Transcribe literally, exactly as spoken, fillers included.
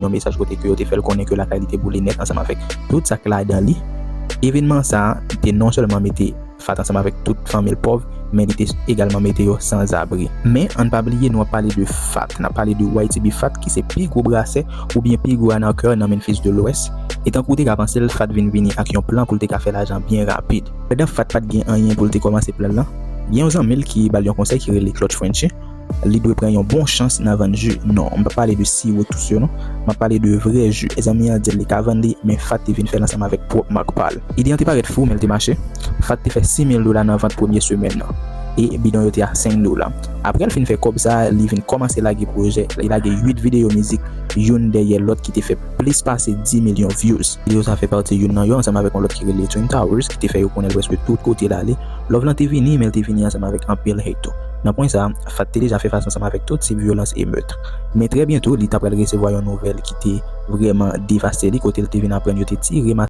yon mesaj kote ke yo te fè l konnen ke lakay li te boule nèt ansanm avèk tout sa k ladan li. Evènman sa a te non sèlman mete Fat ansanm avèk tout fanmi l pòv, men li te egalman mete yo sanzabri. Men, ann pa bliye, nou ap pale de Fat. N ap pale de Y T B Fat, ki se pi gwo brasè oubyen pi gwo anakè nan Memphis de Lwès. E tankou w te ka panse l, Fat vin vini ak yon plan pou l te ka fè lajan byen rapid. Pandan Fat pa t gen anyen pou l te kòmanse plan l lan, gen yon zanmi l ki ba l yon konsèy ki rele Clutch Frenchie. Li dwe pran yon bon chans nan vann ji. Non, m pa pale de siwo tou se non. M ap pale de vrè ji. Zanmi an di l li ka vann li, men Fat te vin fè l ansanm avèk pwòp mak pa l. Ide an te parèt fou, men l te mache. Fat te fè sis mil dola nan vant premye semèn nan. E bidon yo te a senk dola. Apre l fin fè kòb sa a, li vin kòmanse lage pwojè. Li lage uit videyo mizik, youn dèyè lòt, ki te fè plis pase dis milyon views. Videyo sa a fè pati youn nan yo ansanm avèk yon lòt ki rele Twin Towers, ki te fè yo konnen l prèske tout kote l ale. Love lan te vini, men l te vini ansanm avèk anpil hate tou. Nan pwen sa a, Fat te deja fè fas ansanm avèk tout tip vyolans e mèt. Men trè byento, li ta pral resevwa yon nouvèl ki te vrèman devaste li, kote l te vin aprann yo te tire